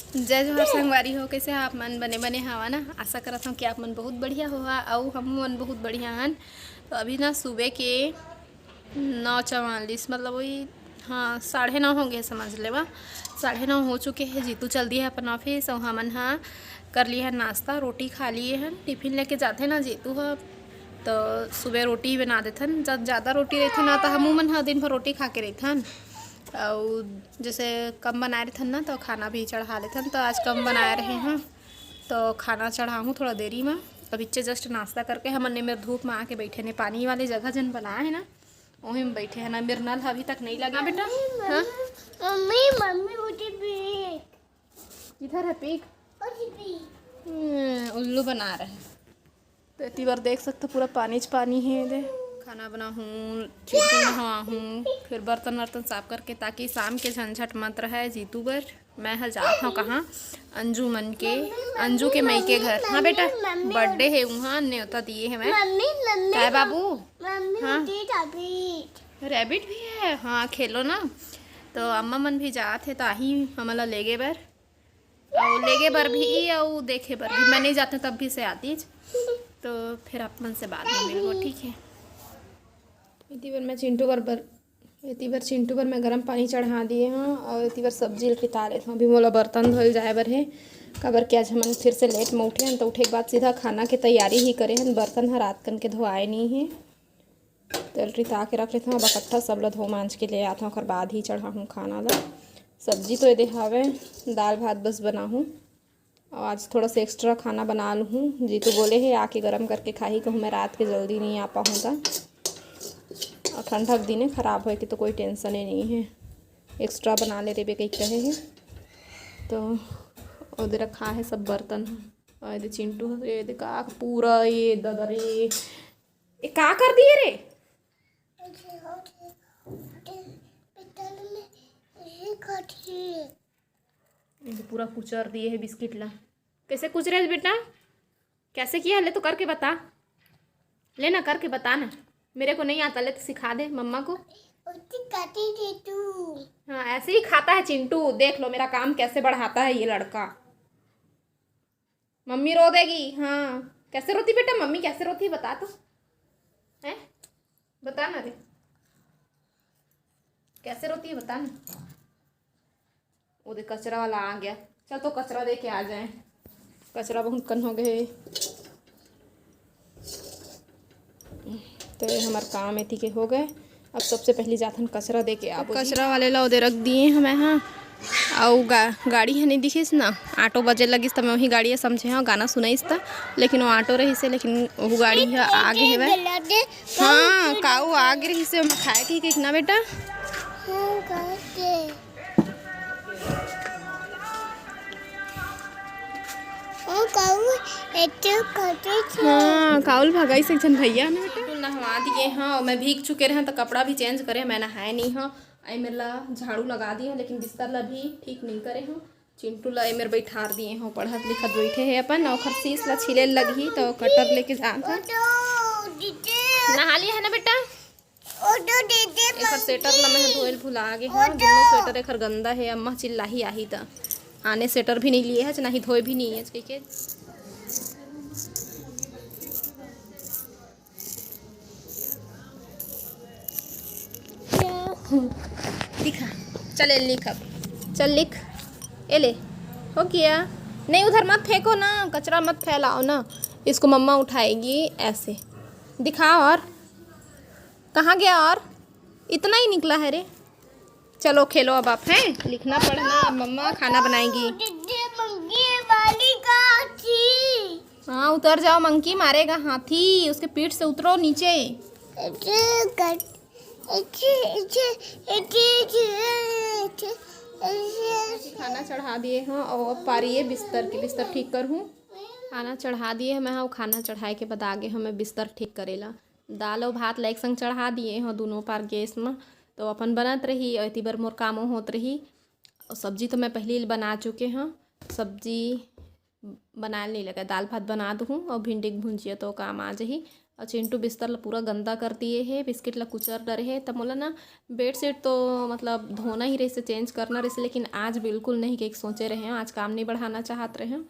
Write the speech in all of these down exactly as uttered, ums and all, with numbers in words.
जय जोहार संगवारी हो, कैसे हो आप मन? बने बने हवा ना? आशा करत हूँ कि आप मन बहुत बढ़िया होहा, अउ हम मन बहुत बढ़िया हन। तो अभी ना सुबह के नौ चवालीस, मतलब वही, हाँ, साढ़े नौ हो गए, समझ लेवा, साढ़े नौ हो चुके हैं। जीतू चल दिए है अपन ऑफिस, और हमन हा कर लिए है नाश्ता, रोटी खा लिए हैं, टिफिन लेके जाते ना जीतू हा। तो सुबह रोटी ही बना देथन, जब ज़्यादा रोटी रहथे ना, तो हमू मन हा दिन भर रोटी खा के रहथन। अउ जैसे कम बनाए रहिथन ना, तो खाना भी चढ़ा लेथन। तो आज कम बनाए रहे हैं, तो खाना चढ़ाहूँ थोड़ा देरी में। अभी चे जस्ट नाश्ता करके हमन ने मेर धूप में आके बैठे ने, पानी वाली जगह जन बनाए है ना, वहीं में बैठे हैं ना। मेर नल अभी तक नहीं लगा बेटा। हाँ? मम्मी, मम्मी, मुझे भी। किधर है पिक? मुझे भी। हम्म, उल्लू बना रहे। तो एती बर देख सकते, पूरा पानी च पानी है दे। खाना बनाहूँ, चिंटू नहवाहूँ, फिर बर्तन वर्तन साफ करके, ताकि शाम के झंझट मत रहे जीतू बर। मैं ह जात हूँ कहाँ? अंजू मन के, अंजू के मई के घर। हाँ बेटा, मम्मी, बर्थडे है, वहाँ न्योता दिए है मैं। मम्मी, मम्मी, काय बाबू? मम्मी, हाँ। मुझे रैबिट। रैबिट भी है, हाँ, खेलो ना। तो अम्मा मन भी जात है, तो आही हमला लेगे बर, अउ लेगे बर भी, अउ देखे बर भी। मैं नहीं जाते तब भी से आतीच। तो फिर आप मन से बाद में मिलबो, ठीक है? एती बर मैं चिंटू बर, बर एती बर चिंटू बर मैं गरम पानी चढ़ा दिए हूँ, अउ एती बर सब्जी ल पिता लेत हूँ। अभी मोला बर्तन धोए ल जाए बर हे, काबर कि आज हमन फिर से लेट में उठे हन, तो उठे के बाद सीधा खाना के तैयारी ही करे हन। बर्तन ह रात कन के धोआए नहीं है, तेल रिता के रख लेथन। अब इकट्ठा सब ल धो मांज के ले आथन, ओकर बाद ही चढ़ाहूँ खाना ल। सब्जी तो एदे हवे, दाल भात बस बनाहूँ। अउ आज थोड़ा सा एक्स्ट्रा खाना बना लूँ, जीतू बोले हे आके गरम करके खाही, कहूँ मैं रात के जल्दी नहीं आ पाहूँ त। अउ ठंडा के दिने खराब होए के तो कोई टेंशन ही नहीं है, एक्स्ट्रा बना ले रेबे कही कहे हे। तो ओदे रखा है सब बर्तन ह। अउ एदे चिंटू ह, एदे का पूरा ये ददरे, ये का कर दिए रे? ये पूरा कुचर दिए है बिस्किट ला। कैसे कुचरे बेटा? कैसे किया? ले तो करके बता, ले ना, करके बता ना। मेरे को नहीं आता, ले तो सिखा दे मम्मा को। उसकी काटी दे तू। हाँ, ऐसे ही खाता है चिंटू। देख लो मेरा काम कैसे बढ़ाता है ये लड़का। मम्मी रो देगी। हाँ, कैसे रोती बेटा? मम्मी कैसे रोती है, बता तो। हैं, बता ना रे, कैसे रोती है, बता ना। वो देख, कचरा वाला आ गया। चल तो कचरा दे के आ जाए, कचरा बहुत कन हो गए। तो ये हमार काम एती के हो गए। अब सबसे पहले जाथन कचरा दे के आबो जी। कचरा वाले ला ओदे रख दिए हमें, हाँ। अउ गा-, गाड़ी ह नहीं दिखिस ना, ऑटो बजे लगिस त मैं वही गाड़ी समझे हूँ, गाना सुनाइस त, लेकिन वो ऑटो रहिस हे, लेकिन वो गाड़ी ह आगे हेवय। हाँ, काऊ आगे रहिस हे, ओमा खाए के कितना बेटा? हाँ, काऊ, एते खाते थे। हाँ, काऊ ल भगाइस एक झन भैया ना बेटा। नहवा दिए हाँ, मैं भीग चुके रहे तो कपड़ा भी चेंज करे, मैं नहाए नहीं हाँ। आई मेर ला झाड़ू लगा दिए, लेकिन बिस्तर ला भी ठीक नहीं करे हूँ। चिंटू ला एमेर बैठार दिए हूँ, पढ़त लिखत बैठे है अपन। ओखर शीश ला छीले लगही तो कटर लेके जान था। नहा लिया है ना बेटा? एखर स्वेटर ला मैं धोए ल भुला गे हूँ। दोनों स्वेटर एखर गंदा है, अम्मा चिल्लाही आही त। आने स्वेटर भी नहीं लिए है, ना ही धोए भी नहीं है कहिके। दिखा, चल ए लिख अब, चल लिख, ए ले, हो गया। नहीं, उधर मत फेंको ना, कचरा मत फैलाओ ना, इसको मम्मा उठाएगी ऐसे। दिखा, और कहाँ गया? और इतना ही निकला है रे। चलो खेलो अब आप, हैं, लिखना पढ़ना, अब मम्मा खाना बनाएगी। हाँ, उतर जाओ, मंकी मारेगा हाथी, उसके पीठ से उतरो नीचे। खाना चढ़ा दिए हूँ और अब पारी है बिस्तर के, बिस्तर ठीक कर हूँ। खाना चढ़ा दिए हूँ मैं, हाँ, खाना चढ़ाए के बाद आगे हूँ मैं बिस्तर ठीक करेला। दाल और भात ला एक संग चढ़ा दिए हूँ दोनों पार गैस में, तो अपन बनत रही और एती बर मोर कामो होत रही। और सब्जी तो मैं पहले ही बना चुके हूँ, सब्जी बनाए नहीं लगा, दाल भात बना दूँ और भिंडी की भुंजिया तो काम आ जाही। अउ चिंटू बिस्तर ला पूरा गंदा कर दिए हे, बिस्किट ला कुचर डरे हे। त मोला ना बेडशीट तो मतलब धोना ही रहिसे, चेंज करना रहिसे, लेकिन आज बिल्कुल नहीं कहिके सोचे रहे हंव, आज काम नहीं बढ़ाना चाहत रहे हंव।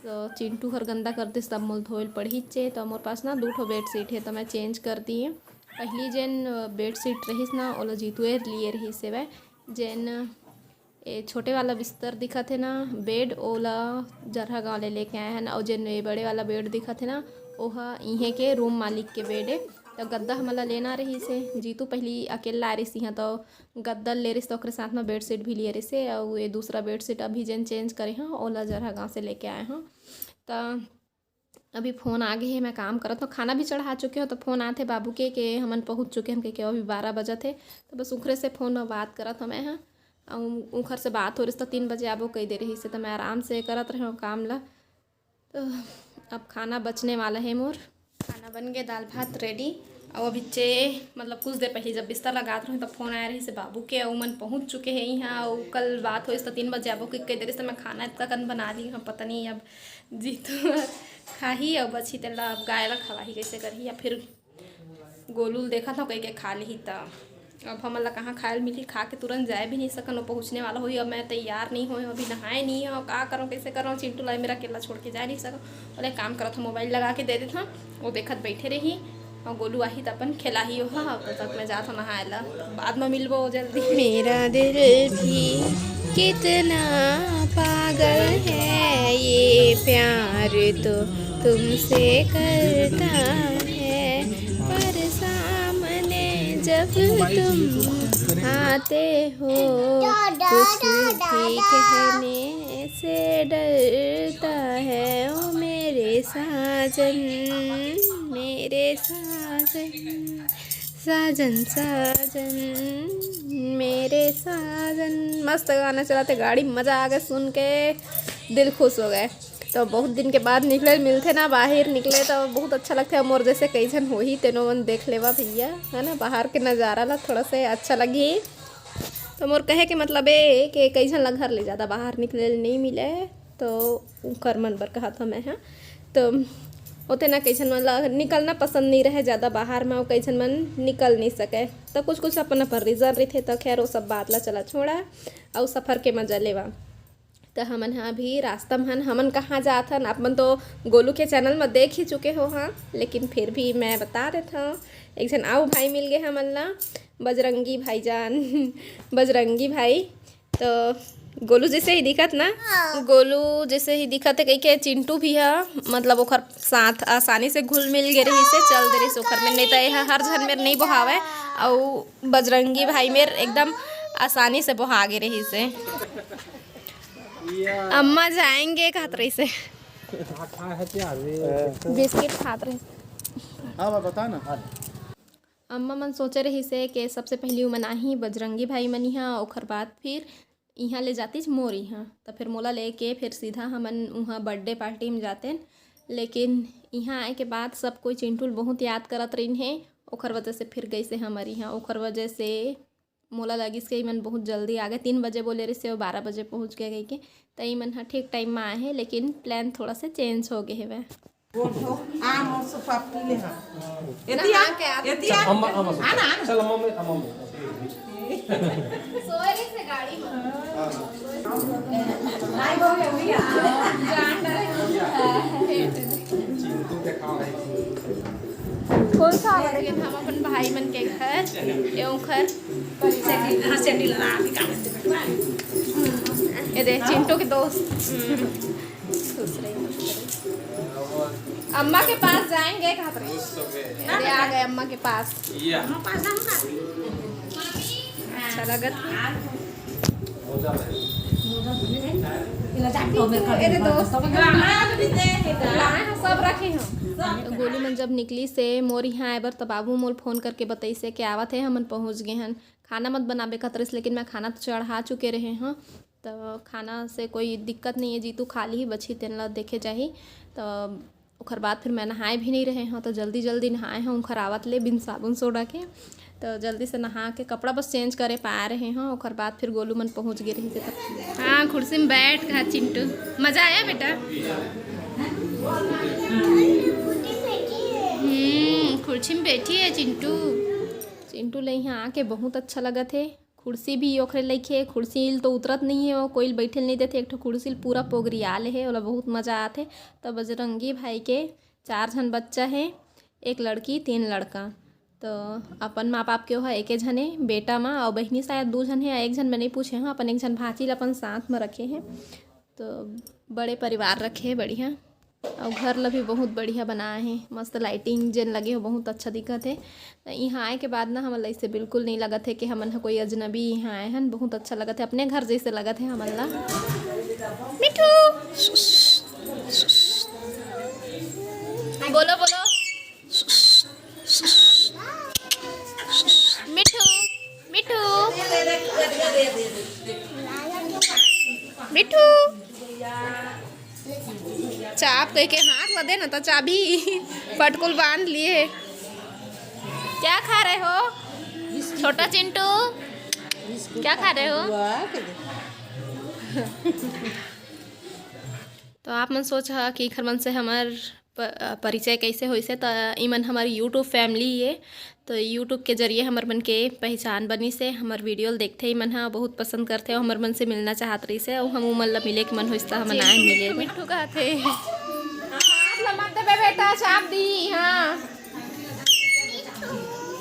तो चिंटू हर गंदा कर दिस, तब मोला धोए ल पड़ही चे। तो मोर पास ना दू ठो बेडशीट हे, तो मैं चेंज कर दिए। पहली जेन बेडशीट रहिस ना, ओला जीतुए लिए रहिस हेवय, जेन ए छोटे वाला बिस्तर दिखत हे ना, बेड, ओला जरहा गांव ले लेके आए हन। अउ जेन ए बड़े वाला बेड दिखत हे ना, ओहा इहें के रूम मालिक के बेड ए। त गद्दा हमन ला लेना रहिस हे। जीतू पहिली अकेल्ला आए रहिस इहां, त गद्दा ले रहिस, त ओकरे साथ म बेडशीट भी लिए रहिस हे। अउ ए दूसरा बेडशीट अभी जेन चेंज करे हंव, ओला जरहा गांव से लेके आए हंव। त अभी फोन आ गे हे, मैं काम करत हंव, खाना भी चढ़ा चुके हंव, त फोन आत हे बाबू के, के हमन पहुंच चुके हन कहिके, अभी बारह बजत हे। त बस उखरे से फोन म बात करत हंव मैं ह। अउ उखर से बात हो रहिस त तीन बजे आबो कहि दे रहिस हे, त मैं आराम से करत रहेंव काम ला। तो अब खाना बचने वाला हे मोर। खाना बन गे, दाल भात रेडी। अउ अभी चे मतलब कुछ देर पहले जब बिस्तर लगात रहेंव, तब फोन आए रहिस हे बाबू के, अउ मन पहुंच चुके हे इहां। अउ कल बात होइस त तीन बजे आबो कहि दे रहिस, त मैं खाना अतका कन बना ली हंव, पता नहीं अब जीतू खाही अउ बचही तेला अब गाय ला खवाही, कइसे करही, या फिर गोलू ल देखत हंव कहिके खा लिही। त अब हमन ला कहां खाए ल मिलही, खा के तुरंत जाए भी नहीं सकन, वो पहुंचने वाला होही। अब मैं तैयार नहीं होए हंव, अभी नहाए नहीं हंव, का करंव, कइसे करंव, चिंटू ला मेरा अकेल्ला छोड़ के जा नहीं सकंव। बोले काम करत हंव, मोबाइल लगा के दे देत हंव, वो देखत बइठे रही। अउ गोलू आही त अपन खेलाही ओहा, तब तक मैं जात हंव नहाए ला, बाद म मिलबो जल्दी। मेरा दिल भी कितना पागल है, ये प्यार तो तुमसे करता है, पर सामने जब तुम आते हो, कुछ भी कहने से डरता है। ओ मेरे साजन, मेरे साजन, साजन, साजन, मेरे साजन। मस्त गाना चलाथे गाड़ी, मजा आ गे सुन के, दिल खुश हो गे। तो बहुत दिन के बाद निकले मिलथे ना, बाहर निकले तो बहुत अच्छा लगथे। मोर जैसे कई झन होही, तेनो मन देख लेवा भैया, है ना, बाहर के नज़ारा ला थोड़ा से अच्छा लगही। तो मोर कहे के मतलब ए के कई झन ला घर ले ज़्यादा बाहर निकले ल नहीं मिले, तो उकर मन बर कहत हंव मैं ह। तो ओते ना कई झन मन ला निकलना पसंद नहीं रहे ज़्यादा बाहर में, अउ कई झन मन निकल नहीं सके, तो कुछ कुछ अपन अपन रीजन रहिथे। तो खैर, वो सब बात ला चला छोड़ा, अउ सफ़र के मज़ा लेवा। त हमन ह अभी रास्ता म हन, हमन कहाँ जात हन, आप मन तो गोलू के चैनल म देख ही चुके हो, हाँ, लेकिन फिर भी मैं बता देत हंव। एक झन अउ भाई मिल गे हमन ला, बजरंगी भाईजान, बजरंगी भाई। तो गोलू जैसे ही दिखत ना, गोलू जैसे ही दिखत हे कहिके चिंटू भी ह, मतलब ओकर साथ आसानी से घुल मिल गे रहिस हे, चल दे रहिस ओकर में, नहीं त एहा हर झन मेर नहीं बोहावय, अउ बजरंगी भाई मेर एकदम आसानी से बोहा गे रहिस हे। अम्मा जाएंगे कहत रहिस हे। बिस्किट खात रहिस। हाँ, बता ना। अम्मा मन सोचे रहिस हे कि सबसे पहिली उमन आही, बजरंगी भाई मन इहाँ, ओखर बाद फिर इहाँ ले जातिस मोर इहाँ। त फिर मोला लेके फिर सीधा हमन उहाँ बर्थडे पार्टी में जातेन। लेकिन इहाँ आए के बाद सब कोई चिंटू ल बहुत याद करत रहिन हे, ओखर वजह से फिर गइस हे हमर इहाँ। ओखर वजह से मोला लगिस कि इमन बहुत जल्दी आ गे, तीन बजे बोले रहिस हे, बारह बजे पहुँच गे कहिके। त इमन ह ठीक टाइम म आए हे, लेकिन प्लान थोड़ा से चेंज हो गे हेवय। आम और सब पी ले, हाँ। एती आ, एती आ। अम्मा, अम्मा, आना, आना। चल, अम्मा में, अम्मा में। सोए रहिस हे गाड़ी में। कौन सा वाला? हम अपन भाई मन के घर, ये ओखर। हाँ, सैंडल ला, अभी काम करते बैठवा। ये दे, चिंटू के दोस्त। खुश रही, खुश रही। अम्मा के पास जाएंगे, कहत रहे। अरे, आ गए अम्मा के पास। या। अच्छा लगत है। अरे दोस्त, लाए हैं, सब रखे हैं। तो गोलू मन जब निकलिस हे मोर इहाँ आए बर, त बाबू मोल फोन करके बताइस हे कि आवत हे, हमन पहुँच गे हन। खाना मत बनाबे कहत रहिस, लेकिन मैं खाना तो चढ़ा चुके रहे हँव, त खाना से कोई दिक्कत नहीं है, जीतू खा ली, बची तेन ला देखे जाही। त ओखर बाद फिर मैं नहाए भी नहीं रहे हँव, त जल्दी जल्दी नहाए हँव ओखर आवत ले बिन साबुन सोडा के। त जल्दी से नहा के कपड़ा बस चेंज करे पाए रहे हँव, ओखर बाद फिर गोलू मन पहुँच गे रहिस हे। त हाँ, कुर्सी में बैठ कहा चिंटू, मजा आया बेटा? हम्म, कुर्सी में बैठी है चिंटू। चिंटू ले यहाँ आके बहुत अच्छा लगत हे। कुर्सी भी ओखरे लइके, कुर्सी ल तो उतरत नहीं है, वो कोई ल बैठे ल नहीं देथे। एक ठो कुर्सी ल पूरा पोगरिया ले हे, ओला बहुत मजा आथे। तो बजरंगी भाई के चार झन बच्चा हे, एक लड़की, तीन लड़का। तो अपन माँ बाप के ओहा एके झन हे, बेटा माँ अउ बहिनी शायद दू झन हे, एक झन मैं नहीं पूछे हूँ, अपन एक झन भांची ल अपन साथ में रखे हे। तो बड़े परिवार रखे हे, बढ़िया। अउ घर ल भी बहुत बढ़िया बनाए हे, मस्त लाइटिंग जेन लगे हो, बहुत अच्छा दिखत हे। त इहाँ आए के बाद ना हमन ल अइसे बिल्कुल नहीं लगत हे कि हमन ह कोई अजनबी इहाँ आए हन। बहुत अच्छा लगत हे, अपने घर जइसे लगत हे हमन ल। मिठू, बोलो बोलो। मिठू, मिठू, मिठू। चाप कह के हाथ ला दे ना, तो चाबी पटकुल बांध लिए। क्या खा रहे हो छोटा चिंटू? क्या खा रहे हो? तो आप मन सोच हा कि एखर मन से हमर प-, अ, परिचय कैसे होइस हे, त इमन हमर YouTube फैमिली ये। तो YouTube के जरिए हमर मन के पहचान बनिस हे, हमर वीडियो ल देखथे इमन ह, बहुत पसंद करथे, अउ हमर मन से मिलना चाहत रहिस हे, अउ हम उमन ल मिले के मन होइस त हमन आए मिले। मिठू कहत हे। हाथ ल मत देबे बेटा, चाप दी। हाँ,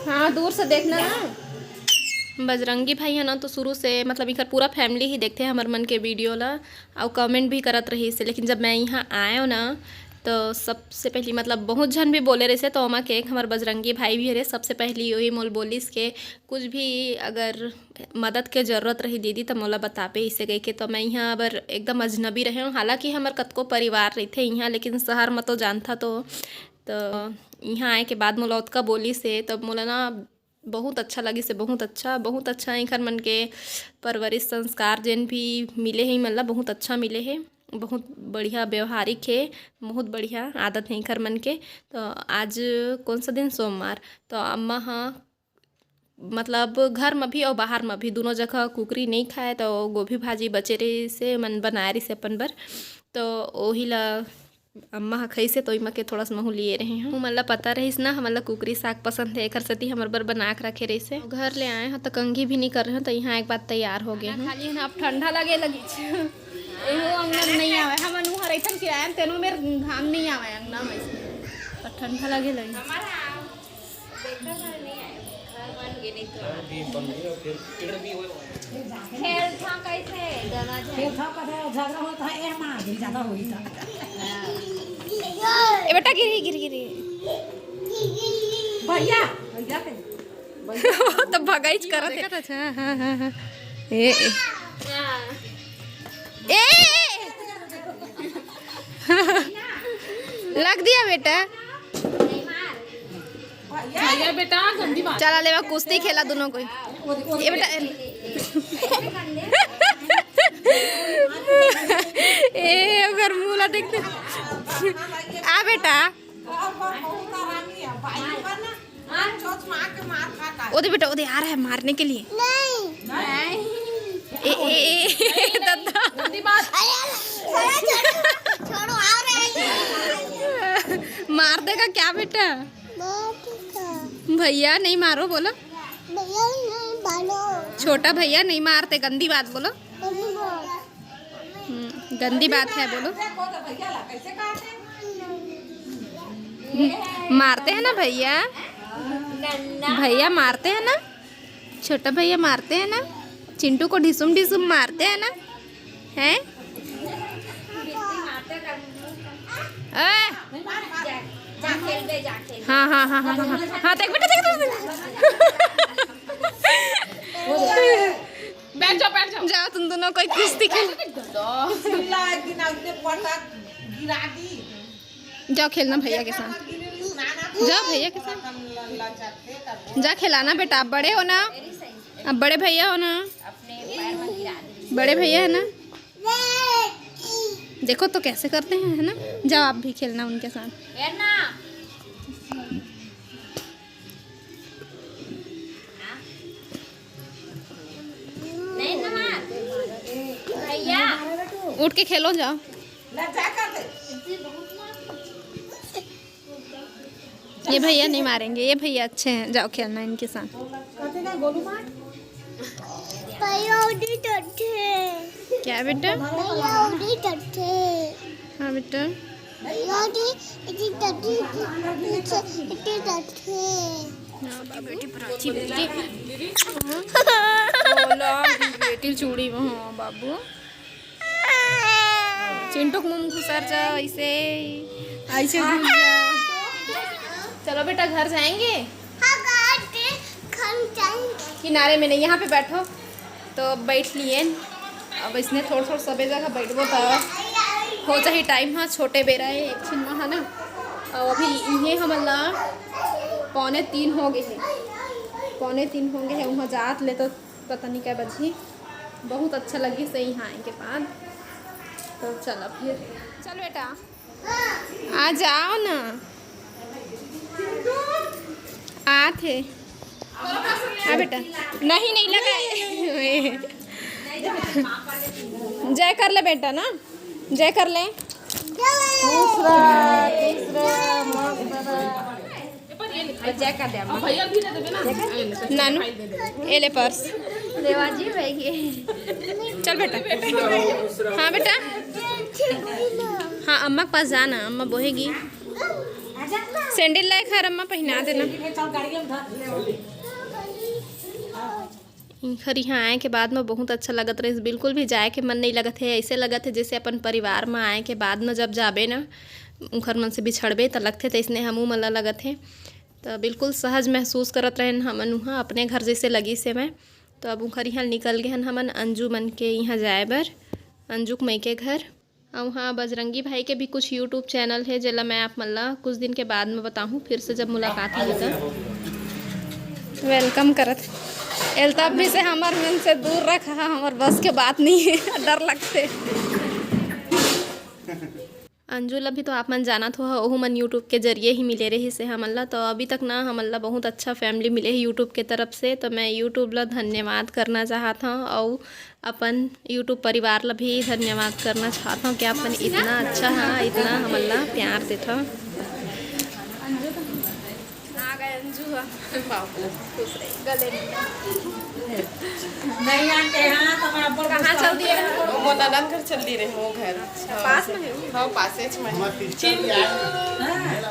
हाँ, दूर से देखना ना। बजरंगी भाई है ना, तो शुरू से मतलब इकर पूरा फैमिली ही देखथे हमर मन के वीडियो ला, अउ कमेंट भी करत रहिस हे। लेकिन जब मैं यहाँ आएव ना, तो सबसे पहली मतलब बहुत झन भी बोले रहिस हे, तो ओमा के एक हमर बजरंगी भाई भी हरे, सबसे पहली वही मोल बोलिस के कुछ भी अगर मदद के जरूरत रही दीदी, तो मोला बताबे, इसे कह के। तो मैं यहाँ अबर एकदम अजनबी रहे हूँ, हालांकि हमर कतको परिवार रहिथे यहाँ, लेकिन शहर में तो जानथा तो। तो यहाँ आए के बाद मोला ओतका बोलिस हे, तब मोला ना बहुत अच्छा लगिस हे, बहुत अच्छा, बहुत अच्छा। एखर मन के परवरिश संस्कार जेन भी मिले हे, मन ला बहुत अच्छा मिले हे, बहुत बढ़िया व्यवहारिक हे, बहुत बढ़िया आदत हे एखर मन के। तो आज कौन सा दिन? सोमवार। तो अम्मा ह मतलब घर म भी अउ बाहर म भी दोनों जगह कुकरी नइ खाए, तो गोभी भाजी बचे रहिस हे, मन बनाए रहिस हे अपन बर, तो ओही ला अम्मा ह खइसे तो इमा के थोड़ा सा महू लिए रहे हूँ। हमन ला पता रहिस ना, हमन ला कुकरी साग पसंद हे, एकर सेती हमर बर बना के रखे रहिस हे। घर ले आए हूँ तो कंघी भी नहीं कर रहे हूँ, तो यहाँ एक बार तैयार हो गए हूँ। खाली है ना, अब ठंडा लगे लगी। एहू अंगना में नहीं आवे, हमन उहाँ रहिथन किराया में, तेनो मेर घाम नहीं आवे अंगना में, पर ठंडा लगे लगी। खेलथा कैसे? दोनों झन। खेलथा कैसे? झगड़ा होता है, ए मार दी, ज्यादा होई था। ए बेटा, गिरी, गिरी, गिरी। भैया, भैया के। तो भगाइच करत है। देखत अच्छा, हाँ, हाँ, हाँ। ए, ए। हाँ। ए, ए, ए। लग दिया बेटा। भैया बेटा, गंदी बात। चला लेवा, कुश्ती खेला दोनों कोई। ये बेटा, ए, ओकर मुंह ला देखते। आ बेटा। ओदे बेटा, ओदे आ रहा है मारने के लिए। नहीं। ए, ए, ए, दादा। गंदी बात। अरे, अरे, छोड़ो, छोड़ो, आ रहा है। मार देगा क्या बेटा? मार देगा। भैया नहीं मारो बोलो। भैया नहीं मारो। छोटा भैया नहीं मारते, गंदी बात बोलो। गंदी बात। हम्म, गंदी बात है बोलो। हम्म, मारते हैं ना भैया, भैया मारते हैं ना, छोटा भैया मारते हैं ना, चिंटू को ढिसुम ढिसुम मारते हैं ना, हैं? ए! हाँ, हाँ, हाँ, हाँ, हाँ, हाँ, देख बेटा, देख, देख, देख। बैठ जाओ, बैठ जाओ। जाओ तुम दोनों कोई कुश्ती खेल। चिल्ला एक दिन आते पटक गिरा दी। जाओ खेलना भैया के साथ। जाओ भैया के साथ। जा खिलाना बेटा, आप बड़े हो ना, आप बड़े भैया हो ना, बड़े भैया है ना। देखो तो कैसे करते हैं, है ना। जाओ आप भी खेलना उनके साथ। नहीं ना मार। भैया। उठ के खेलो, जाओ। ला, जा कर दे। ये भैया नहीं मारेंगे, ये भैया अच्छे हैं, जाओ खेलना इनके साथ। पयोडी टट्ठे। क्या बेटा? पयोडी टट्ठे। हाँ बेटा। पयोडी इतनी टट्ठी, इतनी टट्ठी। हाँ, बेटी प्राची बेटी। बेटी चूड़ी में हो बाबू। चिंटुक मुंह घुसर जा ऐसे, ऐसे घुस जा। चलो बेटा, घर जाएंगे। हाँ, गाते खन जाएंगे। किनारे में नहीं, यहाँ पे बैठो। तो अब बैठ लिए। अब इसने थोड़ा थोड़ा सबे जगह बैठबो तो हो जाही टाइम। हाँ, छोटे बेरा है, एक छिन है ना। और अभी इहे हमन ला पौने तीन हो गए हैं, पौने तीन हो गए हैं। वहाँ जात ले तो पता नहीं क्या बजी। बहुत अच्छा लगी से यहाँ आए के बाद। तो चलो फिर, चल बेटा, आ जाओ ना। आत हे। हाँ बेटा, नहीं नहीं लगा। जय कर ले बेटा ना, जय कर ले। दूसरा, दूसरा, नानू, ये ले पर्स। देवाजी भाई के। चल बेटा। हाँ बेटा। हाँ, अम्मा के पास जाना, अम्मा बोहेगी। सैंडल लाए खैर अम्मा, पहना देना। इनखर यहाँ आए के बाद में बहुत अच्छा लगत रहिस। बिल्कुल भी जाए के मन नहीं लगत है, ऐसे लगत है जैसे अपन परिवार में आए के बाद में जब जाबे ना, उनखर मन से बिछड़बे त लगथे, त इसने हमू मन ला लगत है। त बिल्कुल सहज महसूस करत रहेन हमन उहाँ, अपने घर जैसे लगिस हे मैं। तो अब उखर इहाँ निकल गए हन हमन अंजू मन के इहाँ जाए बर, अंजू के मई के घर। अउ हाँ, बजरंगी भाई के भी कुछ YouTube चैनल है, जेला मैं आप मन ला कुछ दिन के बाद में बताहूँ, फिर से जब मुलाकात होही तब। वेलकम करत। एल्ताफ भी से हमर मन से दूर रख, हाँ, हमर बस के बात नहीं है, डर लगते। अंजू ला भी तो आप मन जानत हो, ओहू मन YouTube के जरिए ही मिले रहिस हे हमन ला। तो अभी तक ना हमन ला बहुत अच्छा फैमिली मिले हे YouTube के तरफ से। तो मैं YouTube ला धन्यवाद करना चाहत हूँ, अउ अपन YouTube परिवार ला भी धन्यवाद करना चाहत हूँ कि आप मन इतना अच्छा, हाँ, इतना हमन ला प्यार देत हो। आ गए अंजू ह। बाप रे, खुश रही, गले मिल। नहीं आंटी, हाँ, तो मैं अब कहाँ चल दिए? वो ननद घर चल दी रहे, वो घर। पास में है। हाँ, पासेज में। हमारे टीचर भी आए हैं।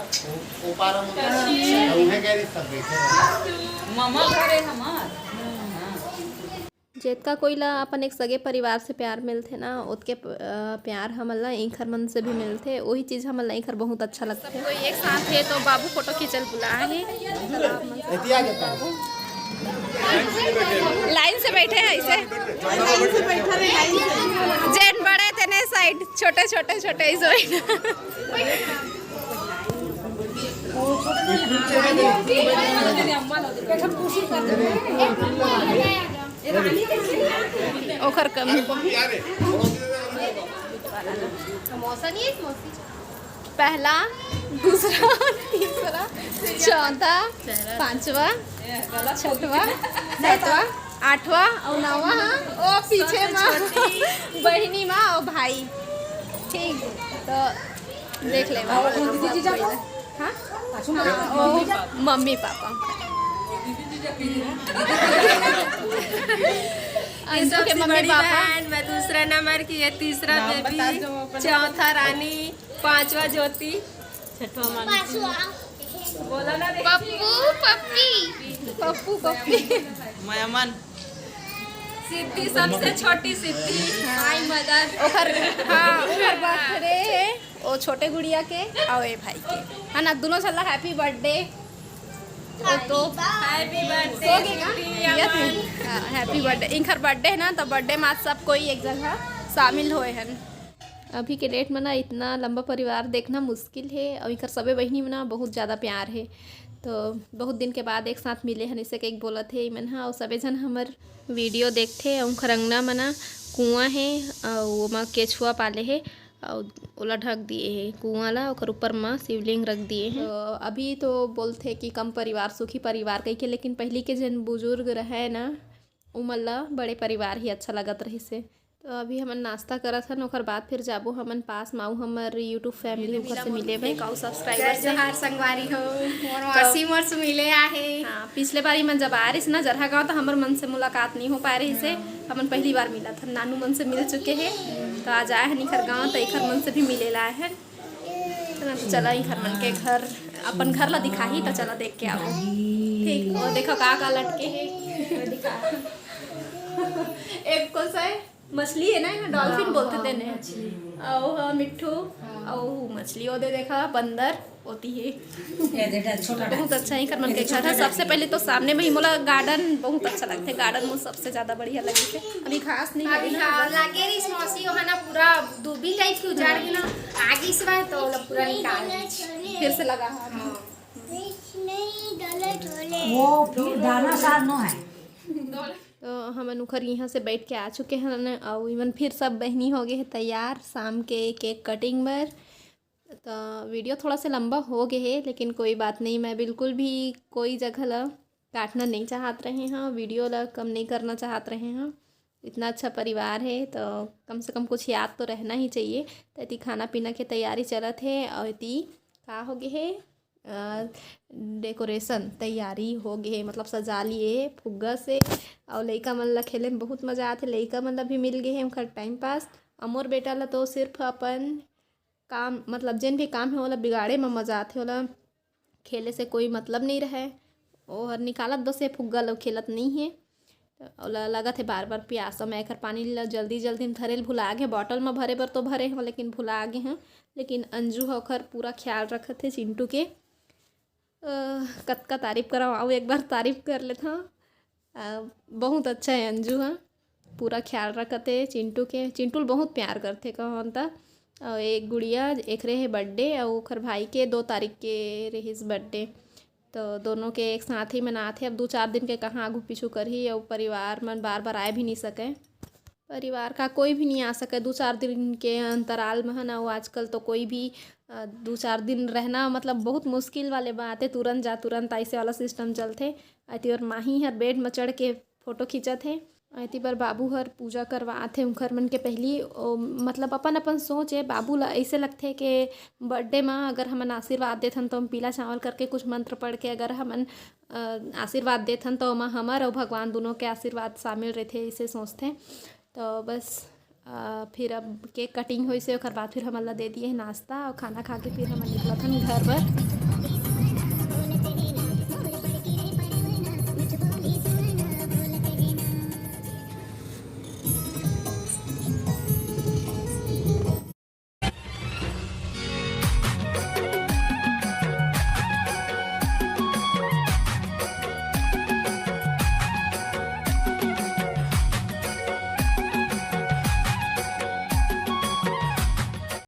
वो पारा में उन्हें कह रही सब बैठे हैं। मामा घर है हमार। जेतका कोई ला अपन एक सगे परिवार से प्यार मिलथे ना, ओतके प-, अ, प्यार हमन ला इंखर मन से भी मिलथे। वही चीज हमन ला इंखर बहुत अच्छा लगथे। कोई एक साथ है तो बाबू फोटो खींचल बुला है। एतिया जाता है। लाइन से बैठे हैं ऐसे। जेन बड़े तेने साइड, छोटे छोटे छोटे ऐसे बैठे। ओखर कमी। पहला, दूसरा, तीसरा, चौथा, पांचवा, छठवा, सातवा, आठवा अउ नौवा, हाँ, ओ पीछे मा बहिनी मा, ओ भाई। ठीक, तो देख ले, हाँ, हाँ, ओ मम्मी पापा। अंजू के मम्मी पापा। मैं दूसरा नंबर की, ये तीसरा बेबी, चौथा रानी, पांचवा ज्योति, छठवा मानसी। बोला ना रे। पप्पू पप्पी, पप्पू पप्पी। मैं अमन। सिद्धि, सबसे छोटी सिद्धि। हाय मदर। ओखर, हाँ, ओखर बर्थडे है, ओ छोटे गुड़िया के, अउ ए भाई के, है ना, दोनों साला हैप्पी बर्थडे। ओ तो हैप्पी बर्थडे। सो गए का? यस, हाँ, हैप्पी बर्थडे। इंखर बर्थडे है ना, तो बर्थडे में आज सब कोई एक जगह शामिल होए हन। अभी के डेट में ना इतना लंबा परिवार देखना मुश्किल है, और इंखर सबे बहिनी में ना बहुत ज़्यादा प्यार है। तो बहुत दिन के बाद एक साथ मिले हन, इसे कई बोलत है इमन हा। और सबे जन हमर वीडियो देखथे, और उंखर अंगना में ना कुआं है, और ओमा केछुआ पाले है, और ओला ढक दिए है कुआं ला, ओकर ऊपर में शिवलिंग रख दिए है। तो अभी तो बोलथे कि कम परिवार सुखी परिवार कहिके, लेकिन पहली के जन बुजुर्ग रहे ना, उमन ला बड़े परिवार ही अच्छा लगत रहिस हे। तो अभी हमन नाश्ता करत हन, ओकर बाद फिर जाबो हमन पास माऊ हमर YouTube family, ओकर से मिले बर। एक अउ subscriber से। जोहार संगवारी हो, मोर मौसी मोर से मिले आहे। हाँ, पिछले बार इमन जब आ रहिस ना जरहा गाँव, तो हमर मन से मुलाकात नहीं हो पाए रहिस हे। हमन पहली बार मिलत हन, नानू मन से मिल चुके हे, तो आज आए हन इखर गाँव, तो इखर मन से भी मिले ला आए हन। तो ना, तो चला इखर मन के घर, अपन घर ला दिखाही, तो चला देख के आओ। ठीक, वो देखो का का लटके हे, वो दिखा। एक कोन सा है? मछली है ना, यहाँ dolphin बोलते तेने। अउ हा मिट्ठू, अउ मछली, वो दे देखा, बंदर होती है। बहुत अच्छा है इखर मन के घर है। सबसे पहले तो सामने में ही मोला garden बहुत अच्छा लगथे, garden में सबसे ज्यादा बढ़िया लगे थे। अभी घास नहीं है ना। लागे रहिस मौसी, वहाँ ना पूरा दूबी type के उजाड़ के ना आगे से बाहर तो ओला पूरा निकाल दीस। फिर से लगा, हाँ। वो फिर दाना सार नो है। तो हमन उखर यहाँ से बैठ के आ चुके हन, अउ इमन फिर सब बहिनी हो गए हे तैयार शाम के cake cutting बर। तो video थोड़ा सा लंबा हो गए हे, लेकिन कोई बात नहीं, मैं बिल्कुल भी कोई जगह ला काटना नहीं चाहत रहे हाँ, video ला कम नहीं करना चाहत रहे हाँ। इतना अच्छा परिवार है तो कम से कम कुछ याद तो रहना ही चाहिए। तो एती खाना पीना के तैयारी चलत है और एती का हो गए है, decoration तैयारी हो गए है, मतलब सजा लिए है फुग्गा से। और लइका मन ला खेले में बहुत मजा आथे, लइका मन ला भी मिल गए है उनका time pass। और मोर बेटा ला तो सिर्फ अपन काम, मतलब जेन भी काम है ओला बिगाड़े में मजा आथे, ओला खेले से कोई मतलब नहीं रहे। ओहर निकालत बस ये फुग्गा लो, खेलत नहीं है। तो ओला लगत है बार बार प्यास, तो मैं एखर पानी ला जल्दी जल्दी में धरे ल भुला गे। Bottle में भरे बर तो भरे हूँ, लेकिन भुला गे हूँ। लेकिन अंजू ह ओखर पूरा ख्याल रखत है चिंटू के। अ, कतका तारीफ कराओ, आओ एक बार तारीफ कर लेत हूँ। अ, बहुत अच्छा है अंजू ह, पूरा ख्याल रखत हे चिंटू के। चिंटू ल बहुत प्यार करथे कहन त। अउ एक गुड़िया, एकरे हे birthday, अउ ओखर भाई के दो तारीख के रहिस birthday। तो दोनों के एक साथ ही मनात हे। अब दू चार दिन के कहाँ आगू पीछू करही, अउ परिवार मन बार बार आए भी नहीं सके। परिवार का कोई भी नहीं आ सके दू चार दिन के अंतराल में, है ना। वो आजकल तो कोई भी अ, दू चार दिन रहना मतलब बहुत मुश्किल वाले बात है। तुरंत जा तुरंत ऐसे वाला system चलथे। अति और माही हर bed में चढ़ के photo खींचत हे। अति बर बाबू हर पूजा करवात हे उनकर मन के पहली। ओ, मतलब अपन अपन सोच है। बाबू ला ऐसे लगथे कि birthday में अगर हमन आशीर्वाद देथन तो हम पीला चावल करके कुछ मंत्र पढ़ के अगर हमन अ, आशीर्वाद देथन तो ओमा हमर अउ भगवान दोनों के आशीर्वाद शामिल रहथे, ऐसे सोचथे। तो बस अ, फिर अब cake cutting होइस हे, ओकर बाद फिर हमन ला दे दिए हे नाश्ता और खाना खा के फिर हमन निकलत हन घर बर।